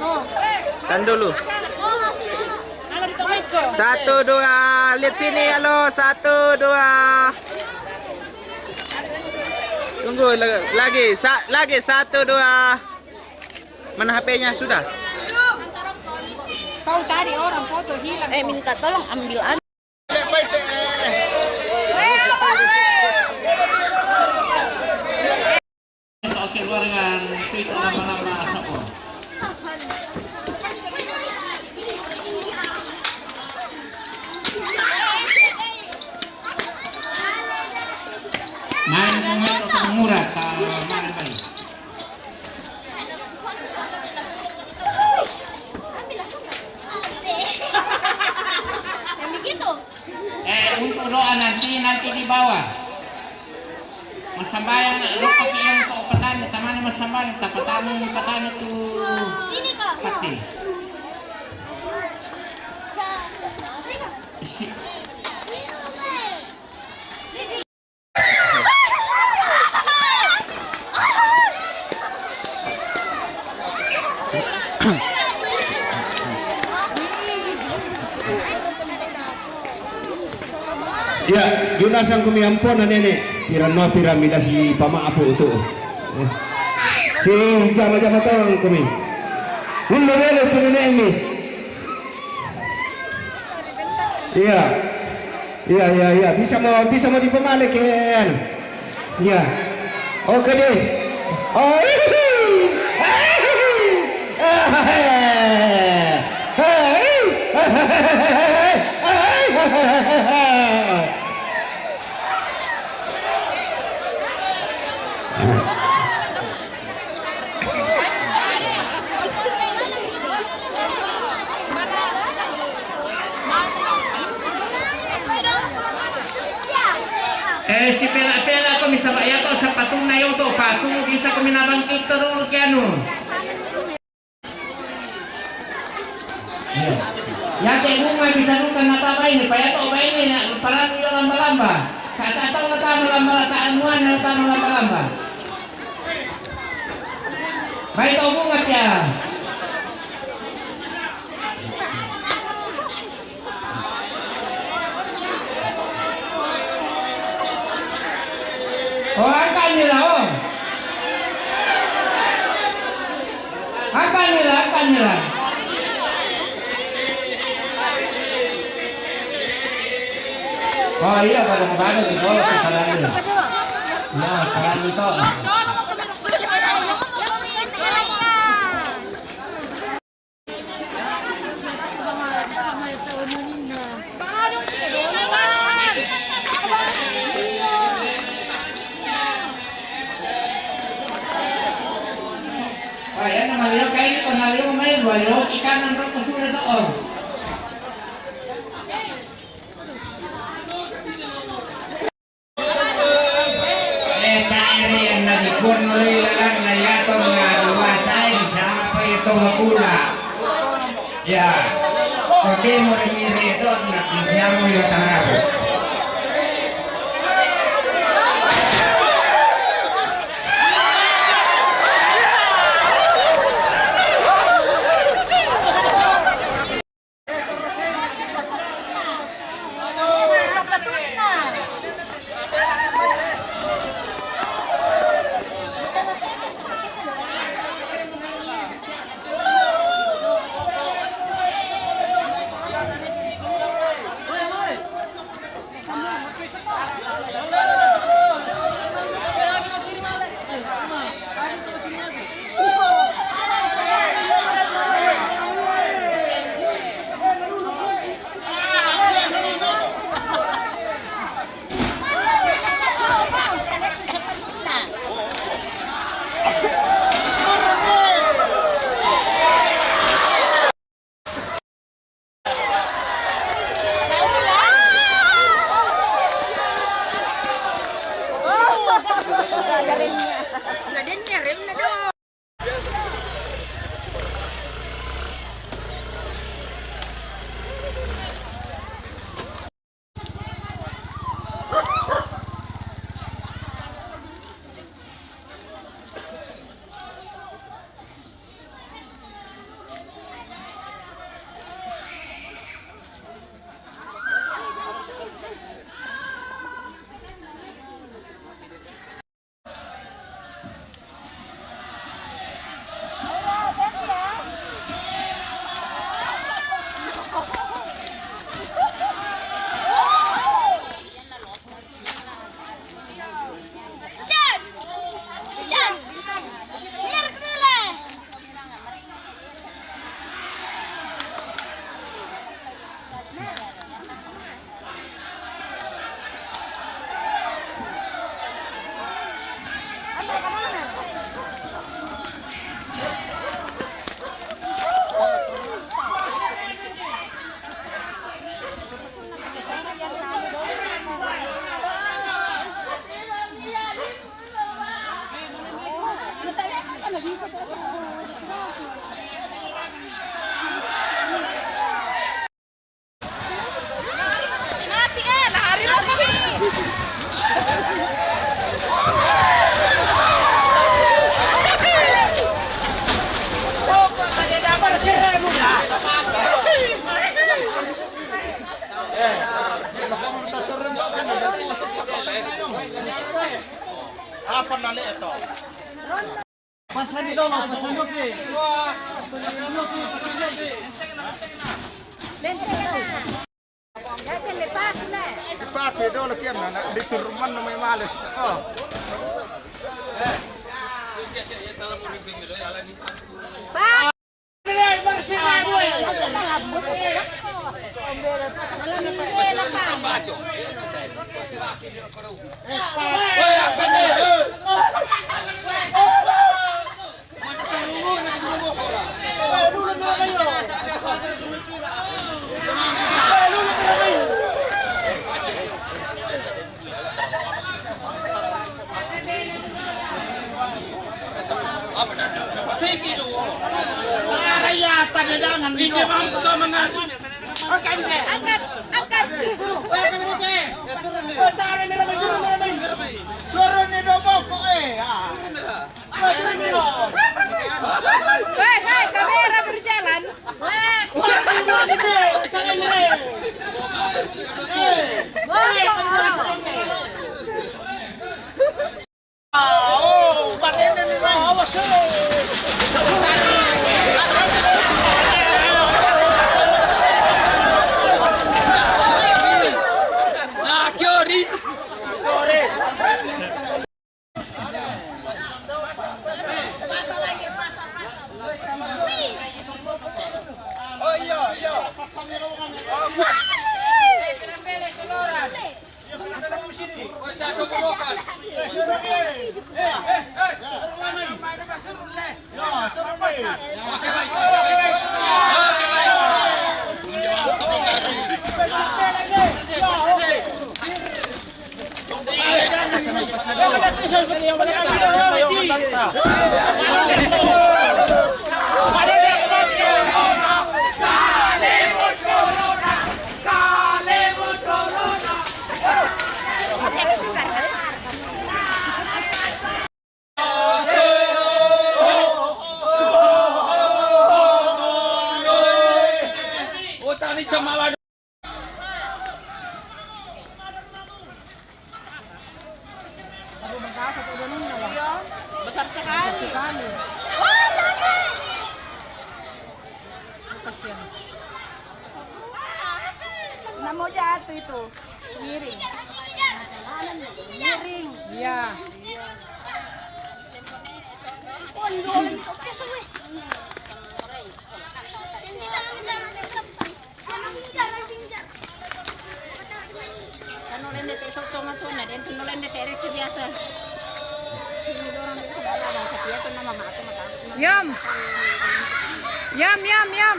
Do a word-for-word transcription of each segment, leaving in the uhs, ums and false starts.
Tahan dulu. Satu, dua. Lihat sini, halo. Satu, dua. Tunggu, la-, lagi. Sa-, lagi. Satu, dua. Mana H P-nya? Sudah. Kau tadi orang foto hilang. Eh, minta tolong ambil anu. Oke, keluarga itu lama-lama asap. Main, main, main, murah, tak main, main. Eh, untuk doa nanti, nanti di bawah. Masambayang, lupa ki yang to patani, tamani masambayang, tapatani, patani tu pati. Si- Ya, juna sang kumi ampon na nene. Pira no pira mi kasi pamaapu tu. Si jama-jama tolong kumi. Undo lele tu nene mi. Iya. Iya, iya, iya. Bisa mo, bisa mo di pamale ke, anu. Iya. Oke deh. Oh, hihi. Hihi. Eh, si pela-pela ko mi saba ya to, sapatuna yo to, patu bisa ko mi nabang kito dulu ki anu. Iya. Ya ke bunga bisa duka na papa ini, pa ya to ba ini na parang yo lamba-lamba. Sa ta to na tama lamba, ta anuan na tama lamba-lamba. Baik, kau bunga pia. Oh, angkat ni lah, oh. Angkat ni lah, angkat ni lah. Oh iya, pada kembali di bawah, sekarang ni. Ya, sekarang ni kau. Wah, ya, na maliyo kaini ko, maliyo mai, maliyo ki kanan to, ko sudah to, oh. Eh, tae ri anna dikua naloi lalanna iatonna diwasai, disanga pa iatonna kula. Ya. Ko temo ri mire to na disiamo io tangarabu. Pasani dolo, pasani oke. Pasani oke, pasani oke. Ipake dolo kian na, na, di turman no mai males. Oh. Angkat, angkat. Turun ni doboko, eh. Ah. Hei, hei, kamera berjalan. Besar sekali. Kasihan. Nggak mau jatuh itu. Miring. Miring. Iya. Kan oleh ndetek soto mah tuh, nah, dan tuh oleh ndetek rek biasa. Sini orang itu salah, bang, tapi ya tuh nama mak aku mah tahu. Yam. Yam, yam, yam.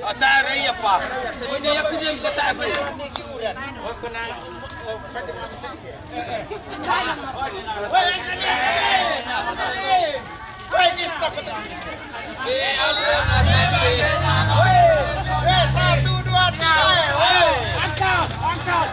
Atara iya pa. Ini aku dia kata apa? Eh, satu, dua, tiga. Angkat, angkat.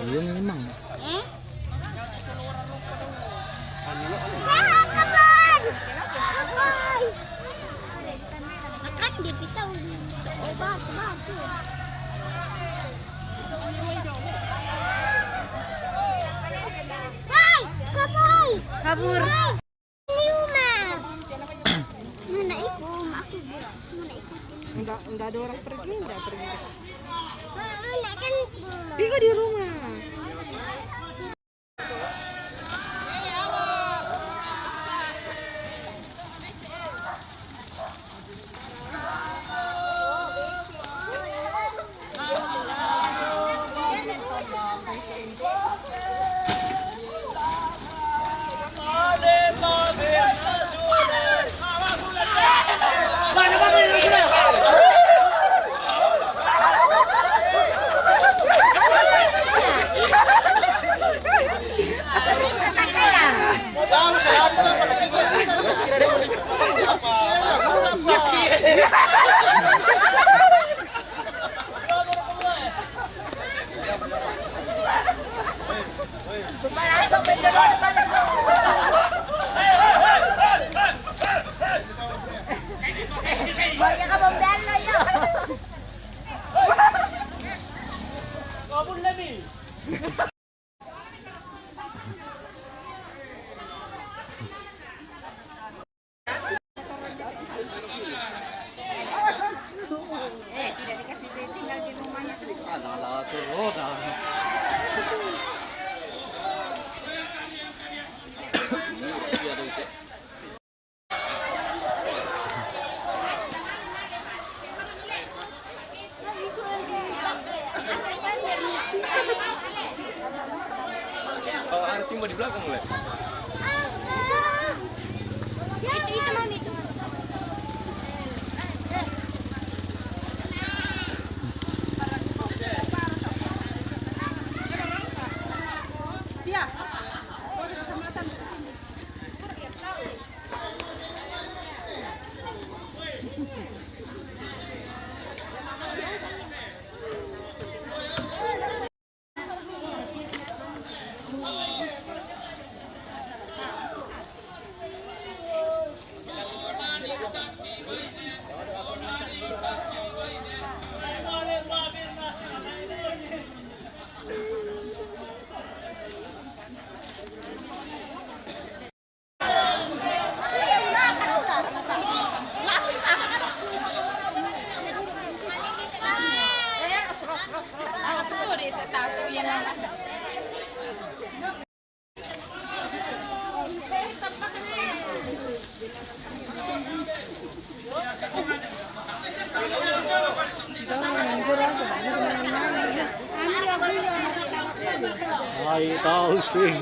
Iya memang. Eh? Kapan? Kapan? Makan dia kita udah obat, obat. Hai, kapan? Kabur. Hai. Ini rumah. Mana ikut? Aku bilang, mana ikut? Enggak, enggak ada orang pergi, enggak pergi. Mana kan rumah? Tiga di rumah. Oh, ada timba di belakang mulai. Itu, itu, Mami, itu. Iya. Ai, tau sing.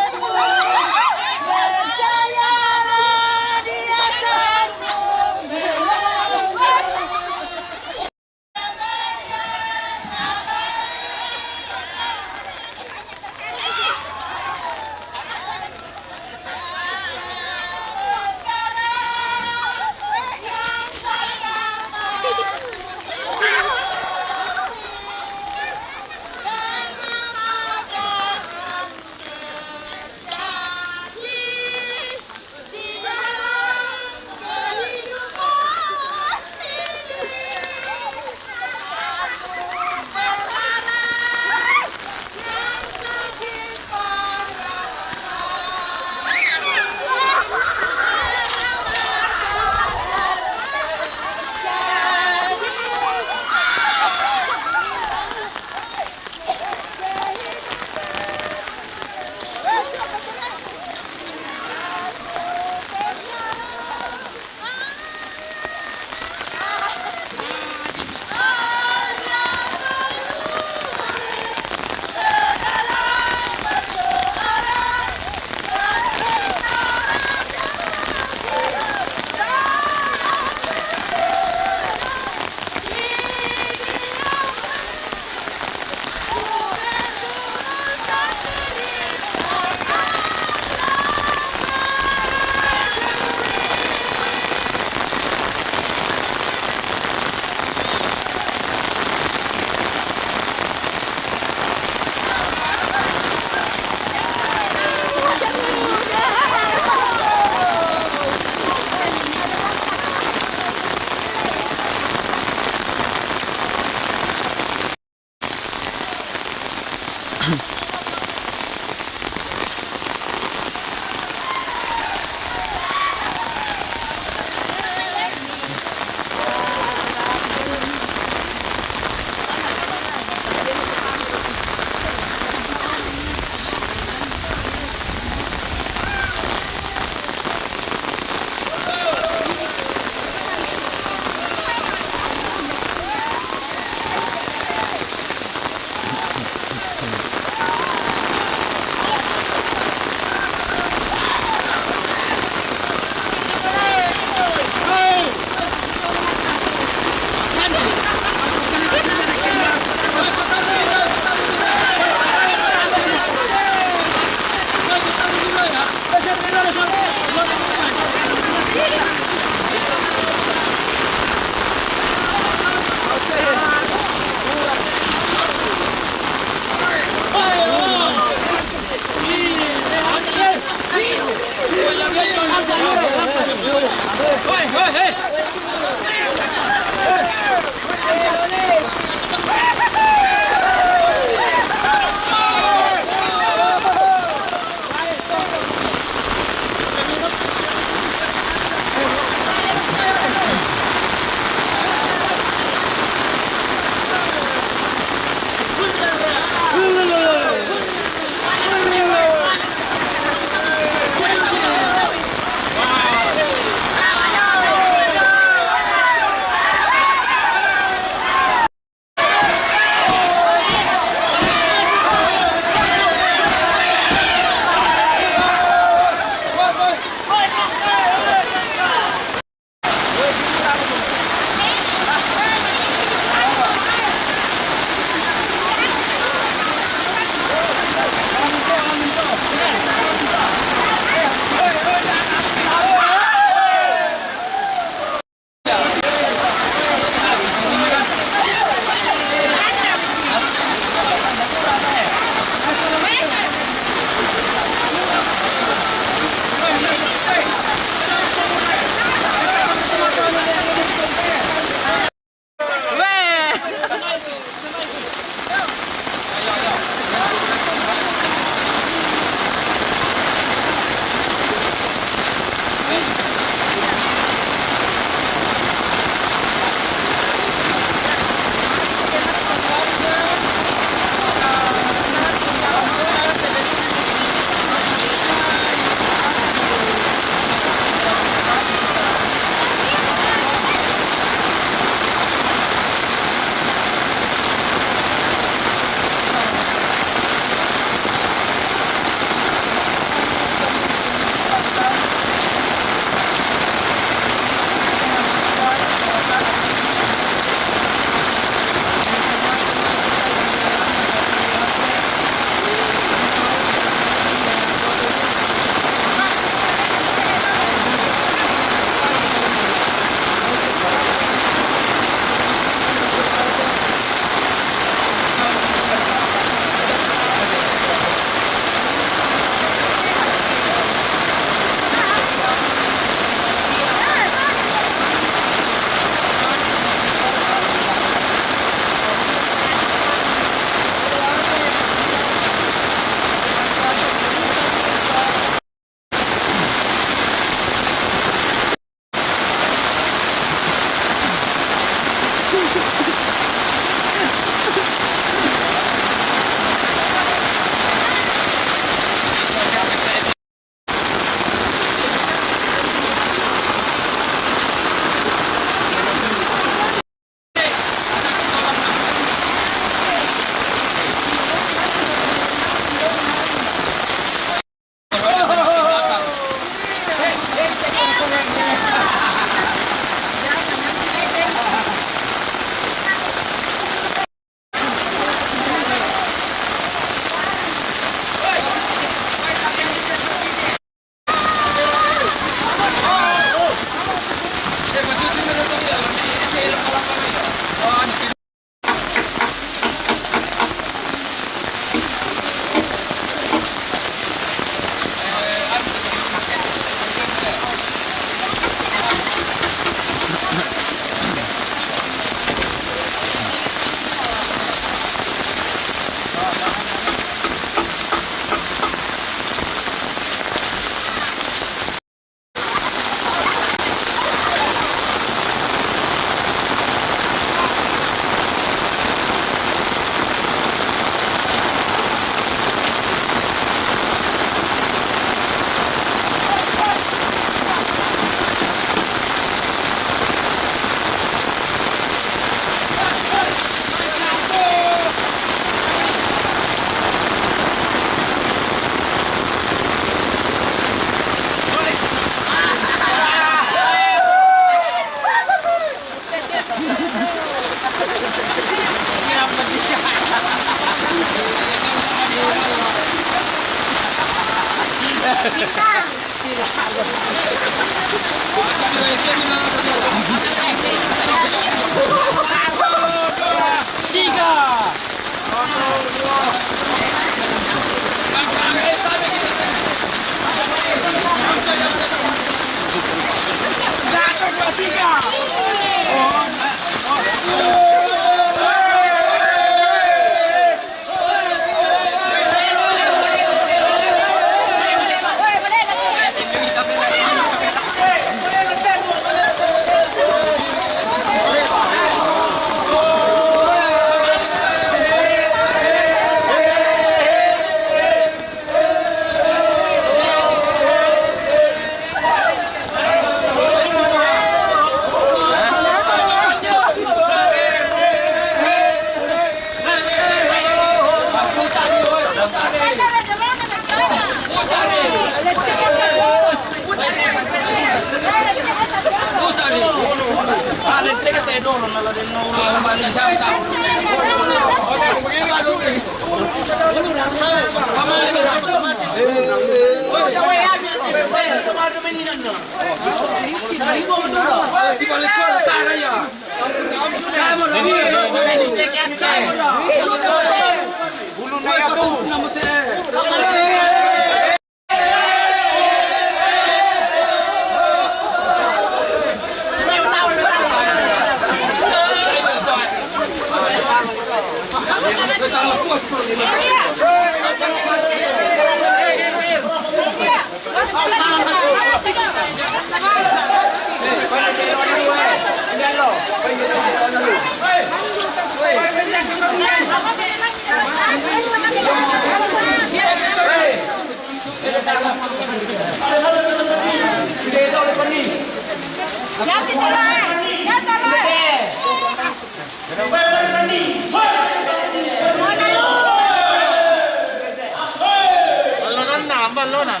Ballonan na, ballonan.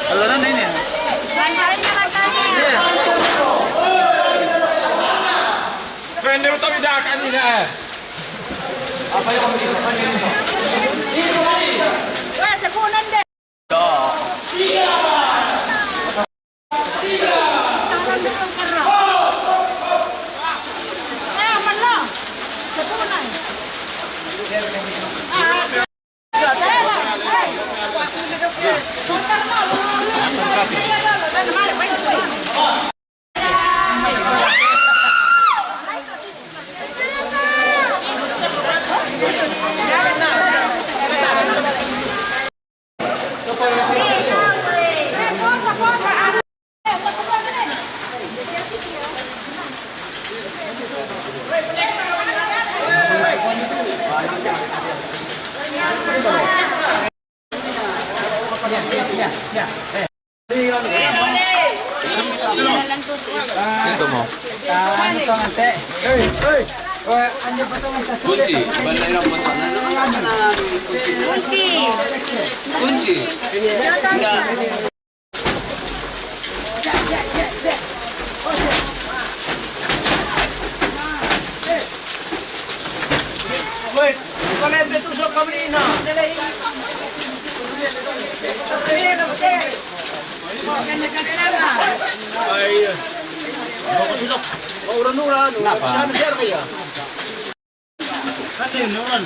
Ballonan na ini. Iya. Pwede mo kami dakan nila eh. Apa yung kami dito? Weh, sa kunan din. Ito mo. Kunci, bandera foto. Kunci. Kunci. Enggak. Wait, kalian betul sok kami ini. Ay, iya. Mauran-uran. Kenapa? Sana siya kaya. Kati, mauran.